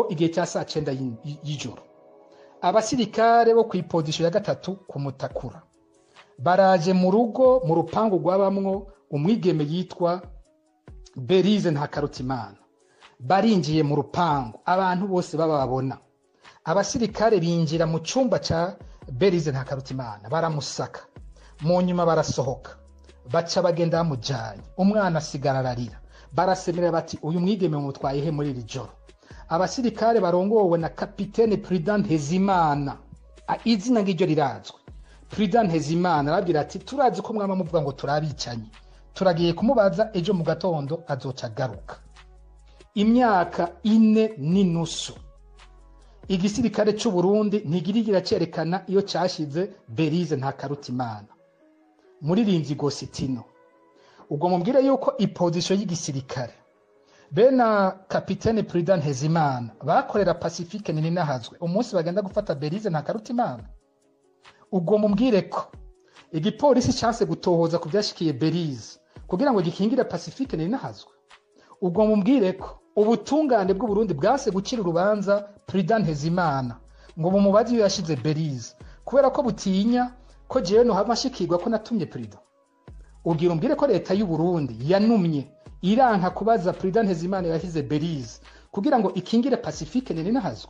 Ijoro, igihe cya saa 9 y'ijoro, abasirikare bo ku i position ya gatatu kumutakura baraje mu rugo, mu rupangu rwabamwo umwigeme yitwa Berize Ntakarutimana. Barinjiye mu rupangu, abantu bose bababona. Abasirikare binjira mu cyumba cya Berize Ntakarutimana, baramusaka. Mu nyuma barasohoka, baca bagenda bamujyanye. Umwana asigara ararira. Barasemerera bati: "Uyu mwigeme mutwaye he muri iri joro?" Abasirikare barongowe na kapitene Prudent Ntezimana, izina ngiryo rirazwi, Prudent Ntezimana, arababwira ati: "Turazi ko mwama muvuga ngo turabicanyi, turagiye kumubaza, ejo mu gatondo azoca agaruka." Imyaka 4.5, igisirikare cy'u Burundi ntigirigira cyerekana iyo cyashyize Berize Ntakarutimana, muririmbyi Gositino. Ubwo mubwire yuko i position y'igisirikare bena kapitene Prudent Ntezimana bakorera Pacifique Nininahazwe umunsi bagenda gufata Berize Ntakarutimana. Ubwo mubwire ko igipolisi cyanse gutohoza ku byashikiye Berize kugira ngo gikingire Pacifique Nininahazwe. Ubwo mubwire ko ubutungane bw'u Burundi bwase gukira urubanza Prudent Ntezimana ngo bumubaze iyo yashize Berize, kubera ko butinya ko jewe nohava nshikirwa ko natumye Prudent. Ubwira umbwire ko leta y'u Burundi yanumye, iranka kubaza Prudent Ntezimana yashyize Berize kugira ngo ikingire Pacifique Nininahazwe.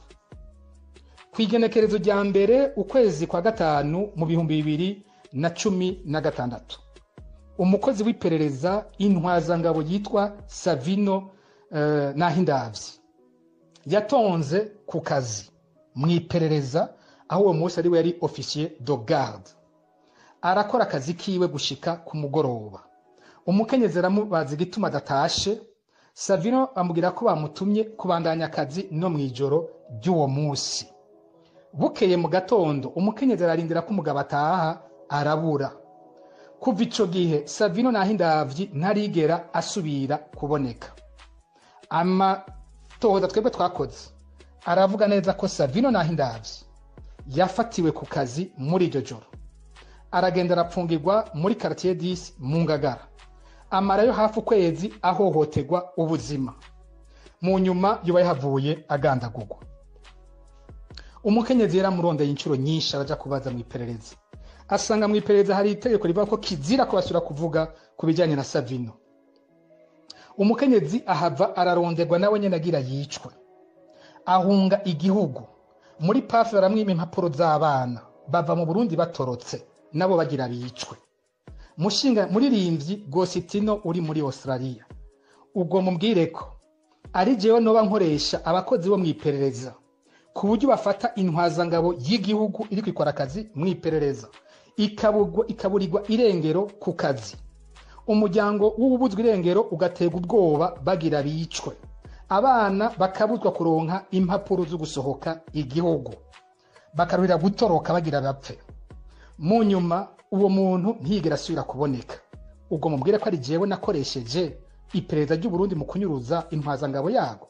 Ku igenekerezo rya 1 ukwezi kwa gatanu mu 2016, umukozi w'iperereza, intwazangabo yitwa Savino Nahindavyi yatonze ku kazi mu iperereza, aho uwo munsi ari we yari officier de garde. Arakora akazi kiwe gushika ku mugoroba. Umukenyezi aramubaza igituma adatashe. Savino amubwira ko bamutumye kubandanya akazi no mu ijoro ry'uwo munsi. Bukeye mu gatondo, umukenyezi ararindira ko umugabo ataha, arabura. Kuva ico gihe Savino Nahindavyi ntarigera asubira kuboneka. Amatohoza twebwe twakoze aravuga neza ko Savino Nahindavyi yafatiwe ku kazi muri iryo joro, aragenda arapfungirwa muri quartier 10 mu Ngagara, amarayo hafi ukwezi ahohoterwa ubuzima. Mu nyuma yoba yahavuye agandagurwa. Umukenyezi yaramurondeye inshuro nyinshi, araja kubaza mu iperereza, asanga mu iperereza hari itegeko rivuga ko kizira ko basubira kuvuga ku bijyanye na Savino. Umukenyezi ahava araronderwa nawe nyene agira yicwe, ahunga igihugu. Muri PAF baramwima impapuro z'abana, bava mu Burundi batorotse, nabo bagira bicwe. Mushinga muririmbyi Gositino uri muri Australia, ubwo mubwire ko ari jewe noba nkoresha abakozi bo mu iperereza ku buryo bafata intwazangabo y'igihugu iri kwikora akazi mu iperereza, ikaburirwa irengero ku kazi, umuryango w'ububuzwa irengero ugaterwa ubwoba bagira bicwe, abana bakabuzwa kuronka impapuro zo gusohoka igihugu, bakaruhira gutoroka bagira bapfe. Mu nyuma uwo muntu ntiyigera asubira kuboneka. Ubwo mubwire ko ari jewe nakoresheje iperereza ry'u Burundi mu kunyuruza intwazangabo yago.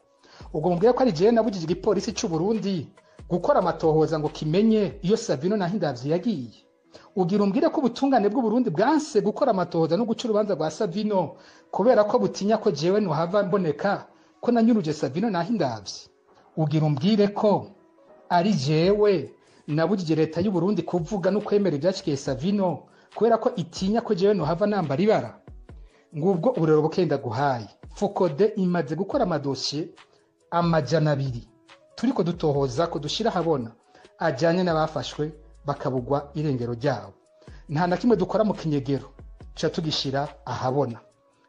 Ubwo mubwire ko ari jewe nabujije igipolisi cy'u Burundi gukora amatohoza ngo kimenye iyo Savino Nahindavyi yagiye. Ugira umbwire ko ubutungane bw'u Burundi bwanse gukora amatohoza no guca urubanza rwa Savino kubera ko butinya ko jewe nohava mboneka ko nanyuruje Savino Nahindavyi. Ugira umbwire ko ari jewe nabujije leta y'u Burundi kuvuga no kwemera ivyashikiye Savino kubera ko itinya ko jewe nohava nambara ibara. Ngubwo uburero bukenda guhaye. FOCODE imaze gukora amadosiye 200 turiko dutohoza ko dushira habona, ajanye n'abafashwe bakabugwa irengero ryabo. Nta na kimwe dukora mu kinyegero, tuca tugishira ahabona.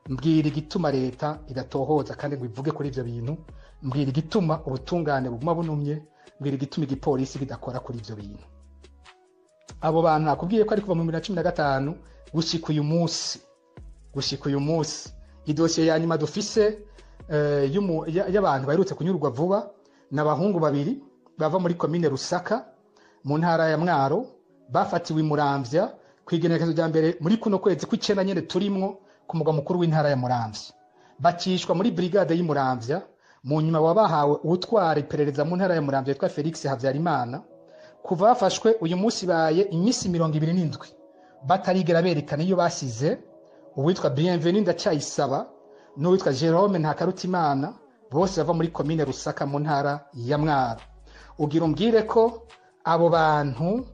Mbwira igituma leta idatohoza kandi ngo ivuge kuri ivyo bintu. Mbwira igituma ubutungane buguma bunumye. Mbwira igituma igipolisi bidakora kuri ivyo bintu. Abo bantu nakubwiye ko ari kuva mu 2015 gushika uyu munsi. Gushika uyu munsi idosiye ya nyuma dufise y'abantu baherutse kunyurwa vuba n'abahungu babiri bava muri komine Rusaka mu ntara ya Mwaro, bafatiwe i Muramvya ku igenekerezo rya 1 muri kuno kwezi kw'icenda nyene turimwo, ku mugwa mukuru w'intara ya Muramvya, bakishwa muri brigade y'i Muramvya. Mu nyuma wabahawe utwara iperereza mu ntara ya Muramvya yitwa Felix Havyarimana. Kuva bafashwe uyu munsi baye iminsi 27 batarigera berekana iyo basize uwitwa Bienvenu Ndacyayisaba n'uwitwa Jerome Ntakarutimana. Bose bava muri komine Rusaka mu ntara ya Mwaro. Ugira umbwire ko abo bantu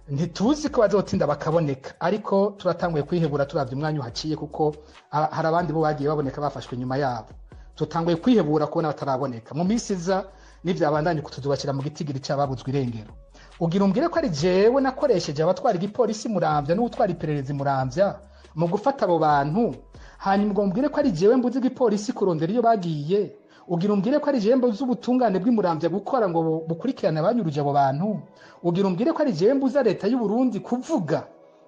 ntituzi ko bazotinda bakaboneka, ariko turatanguye kwihebura turavye umwanya uhaciye, kuko hari abandi bo bagiye baboneka bafashwe nyuma yabo. Tutanguye kwihebura kubona bataraboneka. Mu minsi iza nivyabandanye kutuzubakira mu gitigiri c'ababuzwe irengero. Ugira umbwire ko ari jewe nakoresheje abatwara igipolisi Muramvya n'uwutwara iperereza Muramvya mu gufata abo bantu, hanyuma ngo umbwire ko ari jewe mbuze igipolisi kurondera iyo bagiye. Ugira umbwire ko ari jewe mbuze ubutungane bw'Imuramvya gukora ngo bukurikirane abanyuruje abo bantu. Ugira umbwire ko ari jewe mbuza leta y'u Burundi kuvuga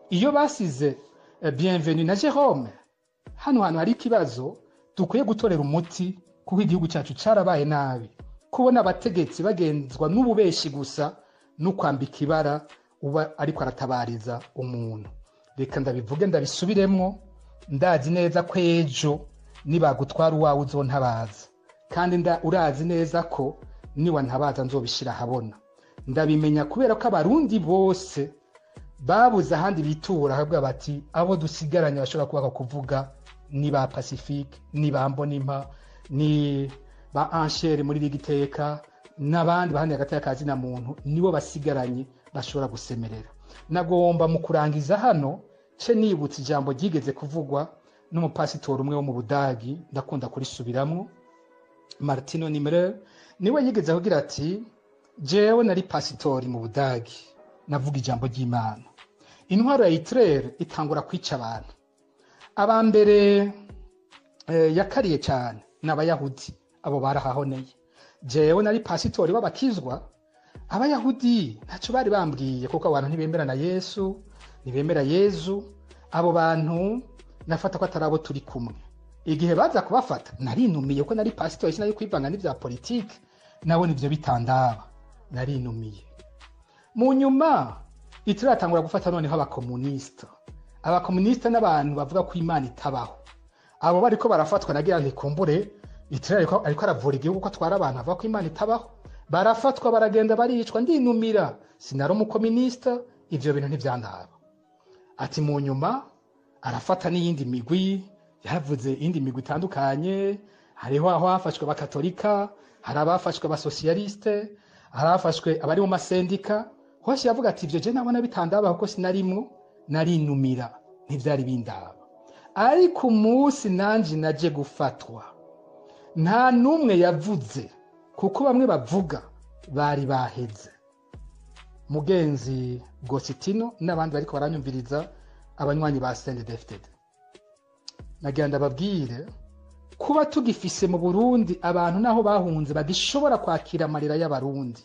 iyo basize Bienvenue na Jerome. Hano hantu hari ikibazo dukwiye gutorera umuti, kuko igihugu cyacu carabaye nabi. Kubona abategetsi bagenzwa n'ububeshi gusa no kwambika ibara uba ariko aratabariza umuntu. Reka ndabivuge ndabisubiremwo, ndazi neza ko ejo nibagutwara uwawe uzontabaza, kandi urazi neza ko niwantabaza nzobishira ahabona. Ndabimenya kubera ko abarundi bose babuze ahandi bitura, ahubwo bati abo dusigaranye bashobora kubaka kuvuga ni ba Pacifique, ni ba Mbonimpa, ni ba Anshere muri Ligiteka n'abandi bahandi hagati y'akazi na muntu, nibo basigaranye bashobora gusemerera. Nagomba mu kurangiza hano ce nibutse ijambo ryigeze kuvugwa n'umupasitori umwe wo mu Budagi, ndakunda kurisubiramwo, Martino Nimrer, niwe yigeze kugira ati jewe nari pasitori mu Budagi, navuga ijambo ry'Imana. Intwaro ya Hitler itangura kwica abantu. Abambere yakariye cyane n'abayahudi, abo barahahoneye. Jewe nari pasitori w'abakizwa, abayahudi ntacyo bari bambwiye, kuko abantu ntibemera na Yesu, ntibemera Yezu. Abo bantu nafata ko atari abo turi kumwe. Igihe baza kubafata narinumiye, ko nari pasitori sinari kwivanga n'ivya politike, nabona ivyo bitandaba, narinumiye. Mu nyuma Hitler atangura gufata noneho abakomunista. Abakomunista n'abantu bavuga ko Imana itabaho. Abo bariko barafatwa nagira nti kumbure Hitler ariko aravura igihugu ko atwara abantu bavuga ko Imana itabaho. Barafatwa baragenda baricwa, ndinumira, sinari umukomunista, ivyo bintu ntivyandaba. Ati mu nyuma arafata n'iyindi migwi, yaravuze iyindi migwi itandukanye, hariho aho hafashwe abakatolika, hari abafashwe abasosiyaliste, hari abafashwe abari mu masendika. Hose yavuga ati ivyo je nabona bitandaba kuko sinarimwo, narinumira, ntivyari bindaba. Ariko umunsi nanje naje gufatwa, nta numwe yavuze, kuko bamwe bavuga bari baheze. Mugenzi Gositino n'abandi bariko baranyumviriza, abanywanyi ba CNDD-FDD, nagira ndababwire kuba tugifise mu Burundi abantu naho bahunze bagishobora kwakira amarira y'abarundi,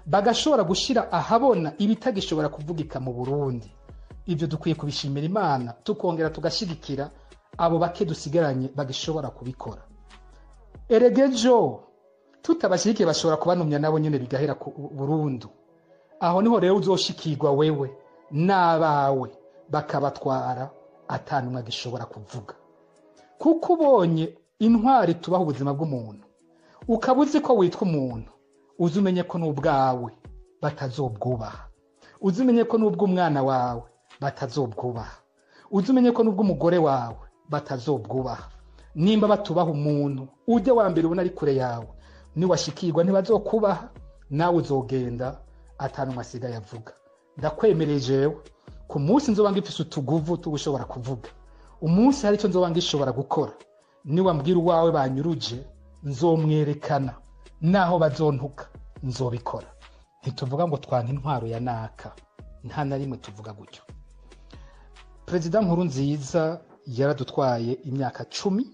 bagashobora gushira ahabona ibitagishobora kuvugika mu Burundi. Ibyo dukwiye kubishimira Imana, tukongera tugashigikira abo bake dusigaranye bagishobora kubikora. Eregejo tutabashigikiye bashobora kubanumya nabo nyene bigahera ku burundu. Aho niho rero uzoshikirwa wewe n'abawe bakabatwara atanumwe agishobora kuvuga. Kuko ubonye intwari tubaho ubuzima bw'umuntu, ukaba uzi ko witwa umuntu, uzi umenye ko n'ubwawe batazobwubaha, uzi umenye ko n'ubw'umwana wawe batazobwubaha, uzi umenye ko n'ubw'umugore wawe batazobwubaha. Nimba batubaha umuntu ujya wa mbere ubona ari kure yawe, niwashikirwa ntibazokubaha, nawe uzogenda atanumwe asigaye avuga. Ndakwemereye jewe ku munsi nzoba ngifise utuguvu tugushobora kuvuga, umunsi hari icyo nzoba ngishobora gukora, niwambwira uwawe banyuruje nzomwerekana, naho bazontuka nzobikora. Ntituvuga ngo twanka intwaro ya naka, nta na rimwe tuvuga gutyo. Perezida Nkurunziza yaradutwaye imyaka 10,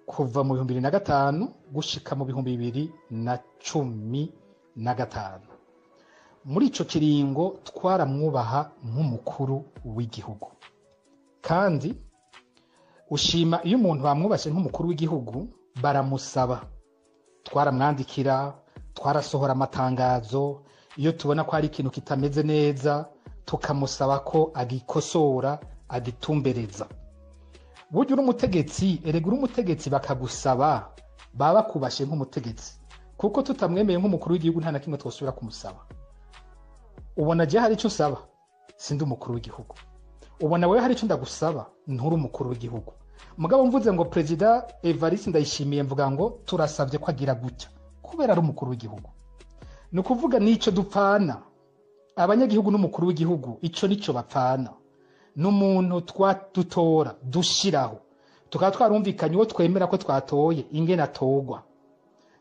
kuva mu 2005 gushika mu 2015. Muri ico kiringo twaramwubaha nk'umukuru w'igihugu, kandi ushima iyo umuntu bamwubashe nk'umukuru w'igihugu baramusaba. Twaramwandikira, twarasohora amatangazo, iyo tubona ko hari ikintu kitameze neza tukamusaba ko agikosora, agitumbereza. Burya uri umutegetsi, erega uri umutegetsi bakagusaba, baba bakubashe nk'umutegetsi, kuko tutamwemeye nk'umukuru w'igihugu nta na kimwe twosubira kumusaba. Ubona je hari icyo usaba, sindi umukuru w'igihugu. Ubona wewe hari icyo ndagusaba, nturi umukuru w'igihugu. Mugabo mvuze ngo Perezida Evariste Ndayishimiye, mvuga ngo turasabye ko agira gutya kubera ari umukuru w'igihugu. Ni ukuvuga n'icyo dupfana abanyagihugu n'umukuru w'igihugu, icyo nicyo bapfana n'umuntu dutora dushiraho, tukaba twarumvikanye uwo twemera ko twatoye ingene atogwa.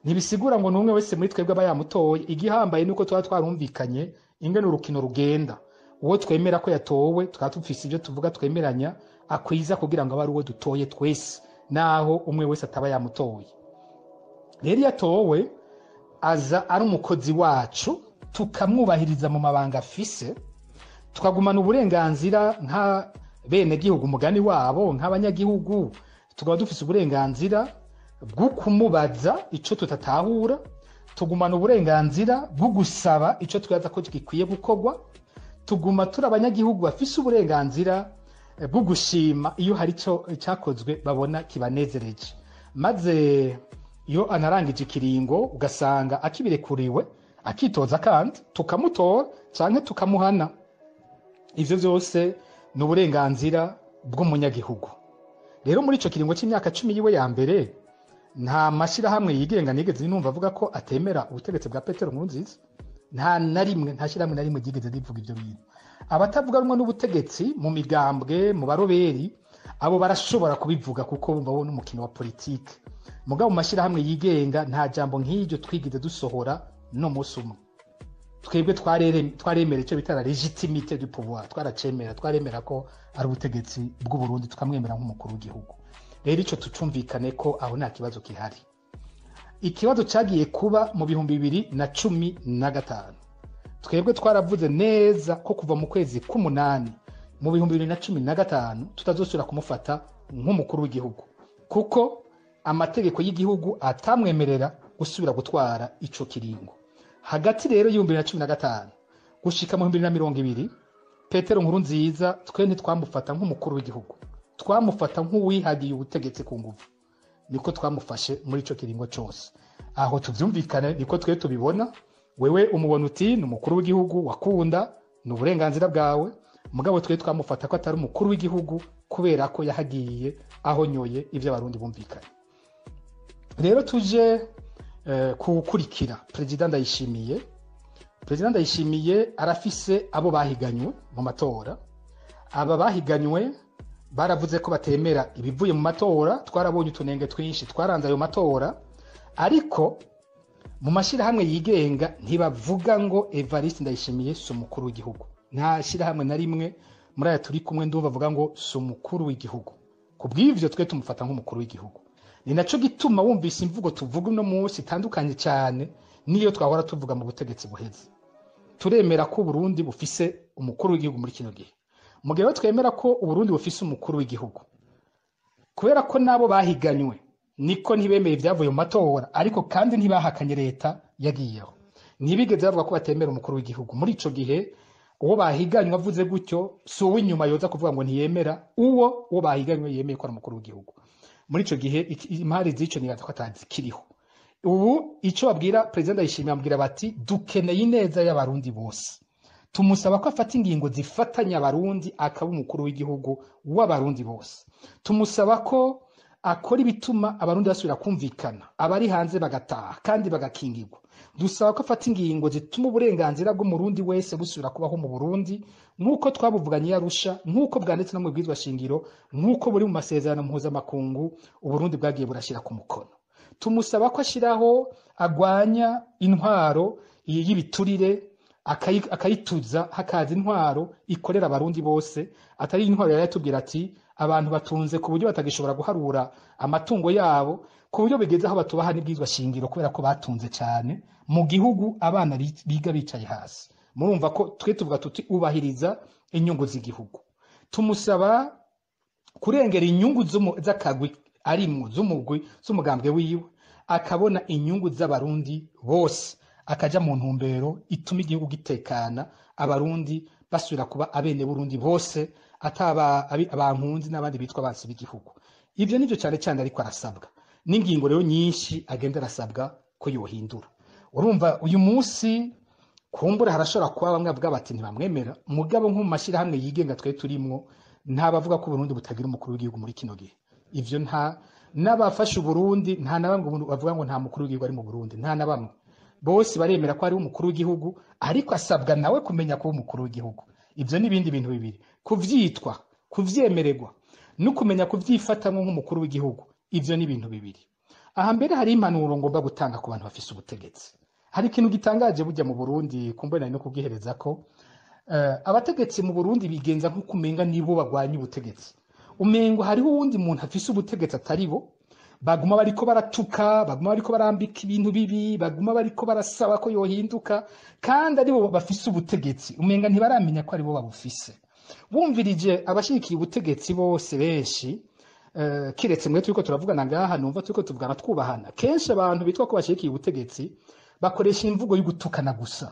Ntibisigura ngo n'umwe wese muri twebwe aba yamutoye. Igihambaye nuko tuba twarumvikanye ingene urukino rugenda, uwo twemera ko yatowe tukaba dufise ibyo tuvuga twemeranya akwiza kugira ngo abe ari uwo dutoye twese, naho umwe wese ataba yamutoye. Rero iyo atowe aza ari umukozi wacu, tukamwubahiriza mu mabanga afise, tukagumana uburenganzira nka bene gihugu, umugani wabo nk'abanyagihugu, tukaba dufise uburenganzira bwo kumubaza icyo tutatahura, tugumana uburenganzira bwo gusaba icyo twibaza ko gikwiye gukorwa, tuguma turi abanyagihugu bafise uburenganzira bwo gushima iyo hari icyo cyakozwe babona kibanezereje. Maze iyo anarangije ikiringo ugasanga akibirekuriwe, akitoza kandi tukamutora canke tukamuhana. Ivyo vyose ni uburenganzira bw'umunyagihugu. Rero muri ico kiringo c'imyaka 10 yiwe ya mbere, nta mashirahamwe yigenga nigeze numva avuga ko atemera ubutegetsi bwa Petero Nkurunziza. Nta na rimwe, nta shirahamwe na rimwe ryigeze rivuga ivyo bintu. Abatavuga rumwe n'ubutegetsi mu migambwe, mu baroberi, abo barashobora kubivuga kuko bumva bo n'umukino wa politike. Mugabo mu mashirahamwe yigenga nta jambo nk'iryo twigeze dusohora no munsi umwe. Twebwe twaremera icyo bita la légitimité du pouvoir, twaracemera, twaremera ko ari ubutegetsi bw'u Burundi, tukamwemera nk'umukuru w'igihugu. Rero ico tucumvikane ko aho nta kibazo gihari. Ikibazo cyagiye kuba mu 2015. Twebwe twaravuze neza ko kuva mu kwezi k'umunani mu 2015 tutazosubira kumufata nk'umukuru w'igihugu, kuko amategeko y'igihugu atamwemerera gusubira gutwara ico kiringo. Hagati rero y'2015 gushika mu 2020, Petero Nkurunziza twe ntitwamufata nk'umukuru w'igihugu, twamufata nk'uwihagiye ubutegetsi ku nguvu. Niko twamufashe muri ico kiringo cose. Aho tuvyumvikane, niko twe tubibona. Wewe umubona uti ni umukuru w'igihugu wakunda, ni uburenganzira bwawe. Mugabo twe twamufata ko atari umukuru w'igihugu kubera ko yahagiye ahonyoye ivyo abarundi bumvikanye. Rero tuje kuwukurikira Perezida Ndayishimiye. Perezida Ndayishimiye arafise abo bahiganywe mu matora. Aba bahiganywe baravuze ko batemera ibivuye mu matora, twarabonye utunenge twinshi twaranze ayo matora, ariko mu mashirahamwe yigenga ntibavuga ngo Evariste Ndayishimiye si umukuru w'igihugu. Nta shirahamwe na rimwe muri aya turi kumwe ndumva bavuga ngo si umukuru w'igihugu. Kubw'ivyo twe tumufata nk'umukuru w'igihugu. Ni naco gituma wumvise imvugo tuvuga uno munsi itandukanye cyane niyo twahora tuvuga mu butegetsi buheze. Turemera ko Burundi bufise umukuru w'igihugu muri kino gihe. Mu gihe twemera ko Uburundi bufise umukuru w'igihugu, kubera ko nabo bahiganywe niko ntibemeye ibyavuye mu matora, ariko kandi ntibahakanye leta yagiyeho, ntibigeze bavuga ko batemera umukuru w'igihugu. Muri ico gihe uwo bahiganywe avuze gutyo si uw'inyuma yoza kuvuga ngo ntiyemera uwo bahiganywe yemeye ko ari umukuru w'igihugu. Muri ico gihe impari z'ico nibaza ko atazikiriho. Ubu ico babwira Perezida Ndayishimiye, bamubwira bati dukeneye ineza y'abarundi bose, tumusaba ko afata ingingo zifatanya abarundi akaba umukuru w'igihugu w'abarundi bose, tumusaba ko akora ibituma abarundi basubira kumvikana, abari hanze bagataha kandi bagakingirwa, dusaba ko afata ingingo zituma uburenganzira bw'umurundi wese busubira kubaho mu Burundi nk'uko twabuvuganye yarusha, nk'uko bwanditse no mu bwizwa shingiro, nk'uko buri mu masezerano mpuzamakungu Uburundi bwagiye burashyira ku mukono. Tumusaba ko ashyiraho agwanya intwaro y'ibiturire, akayituza, hakaza intwaro ikorera abarundi bose, atari intwaro yari yatubwira ati abantu batunze ku buryo batagishobora guharura amatungo yabo, ku buryo bigeze aho batubaha n'ibwizwa shingiro kubera ko batunze cyane mu gihugu, abana biga bicaye hasi. Murumva ko twe tuvuga tuti ubahiriza inyungu z'igihugu. Tumusaba kurengera inyungu z'akagwi arimwo, z'umugwi, z'umugambwe wiwe, akabona inyungu z'abarundi bose, akaja mu ntumbero ituma igihugu gitekana, abarundi basubira kuba abene Burundi bose, ataba abankunzi n'abandi bitwa bansi b'igihugu. Ivyo nivyo cyane cyane ariko arasabwa, n'ingingo rero nyinshi agenda arasabwa ko yohindura. Urumva uyu munsi kumbura harashobora kuba bamwe bavuga bati ntibamwemera, mugabo nko mu mashirahamwe yigenga twe turimwo nta bavuga ko Burundi butagira umukuru w'igihugu muri kino gihe. Ivyo nta n'abafashe Uburundi, nta na bamwe bavuga ngo nta mukuru w'igihugu ari mu Burundi. Nta na bamwe, bose baremera ko ari umukuru w'igihugu, ariko asabwa nawe kumenya kuba umukuru w'igihugu. Ivyo n'ibindi bintu bibiri: kuvyitwa, kuvyemererwa, no kumenya kuvyifatamwo nk'umukuru w'igihugu. Ivyo ni ibintu bibiri. Aha mbere hari impanuro ngomba gutanga ku bantu bafise ubutegetsi. Hari ikintu gitangaje burya mu Burundi, kumbona no kubwihereza ko abategetsi mu Burundi bigenza nk'uko umenga nibo bagwanya ubutegetsi, umengo hariho uwundi muntu afise ubutegetsi atari bo. Baguma bariko baratuka, baguma bariko barambika ibintu bibi, baguma bariko barasaba ko yohinduka, kandi aribo bafise ubutegetsi. Umenga ntibaramenya ko aribo babufise. Bumvirije abashigikiye ubutegetsi bose, benshi, kiretse mwe turiko turavugana ngaha, numva turiko tuvugana twubahana. Kenshi abantu bitwa ko bashigikiye ubutegetsi bakoresha imvugo y'ugutukana gusa.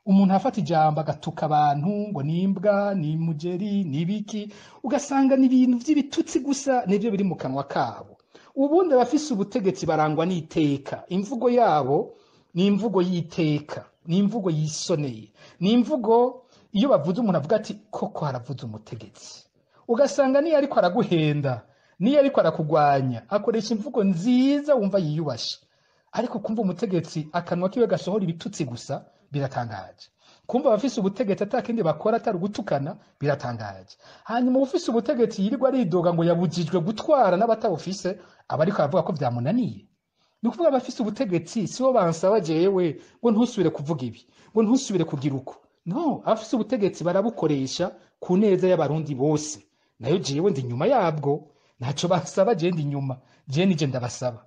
Umuntu afata ijambo agatuka abantu ngo ni imbwa, ni mugeri, ni ibiki, ugasanga ni ibintu vy'ibitutsi gusa nivyo biri mu kanwa kabo. Ubundi abafise ubutegetsi barangwa n'iteka. Imvugo yabo ni imvugo y'iteka, ni imvugo yisoneye, ni imvugo iyo bavuze umuntu avuga ati: "Koko haravuze umutegetsi." Ugasanga niyo ariko araguhenda, niyo ariko arakugwanya, akoresha imvugo nziza wumva yiyubashe. Ariko kumva umutegetsi akanwa kiwe gasohora ibitutsi gusa, biratangaje. Kumva abafise ubutegetsi atakindi bakora atari ugutukana, biratangaje. Hanyuma ufise ubutegetsi yirirwa aridoga ngo yabujijwe gutwara n'abatabufise, aba ariko aravuga ko vyamunaniye. Ni ukuvuga abafise ubutegetsi sibo bansaba jewe ngo ntusubire kuvuga ibi, ngo ntusubire kugira uko. No, abafise ubutegetsi barabukoresha ku neza y'Abarundi bose. Nayo jewe ndi inyuma yabwo, ntaco basaba. Jewe ndi inyuma, jewe nije ndabasaba,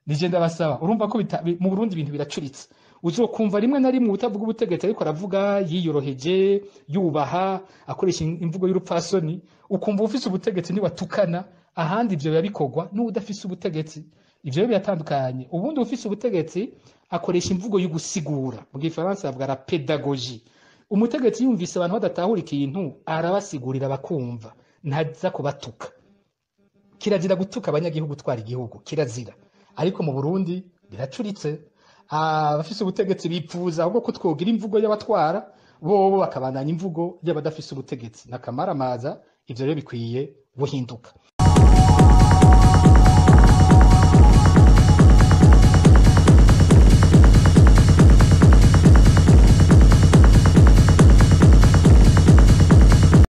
nije ndabasaba. Urumva ko mu Burundi ibintu biracuritse. Uzokumva rimwe na rimwe utavuga ubutegetsi ariko aravuga yiyoroheje, yubaha, akoresha imvugo y'urupfasoni. Ukumva ufise ubutegetsi niwatukana. Ahandi ivyo biba bikorwa n'udafise ubutegetsi. Ivyo rero biratandukanye. Ubundi ufise ubutegetsi akoresha imvugo y'ugusigura, mu gifaransa bavuga la pédagogie. Umutegetsi yumvise abantu badatahura ikintu, arabasigurira bakumva, ntaza kubatuka. Kirazira gutuka abanyagihugu utwara igihugu, kirazira. Ariko mu Burundi biracuritse. Abafise ubutegetsi bipfuza ahubwo ko twogira imvugo y'abatwara, bobo bakabandanya imvugo y'abadafise ubutegetsi. N'akamaramaza. Ivyo rero bikwiye guhinduka.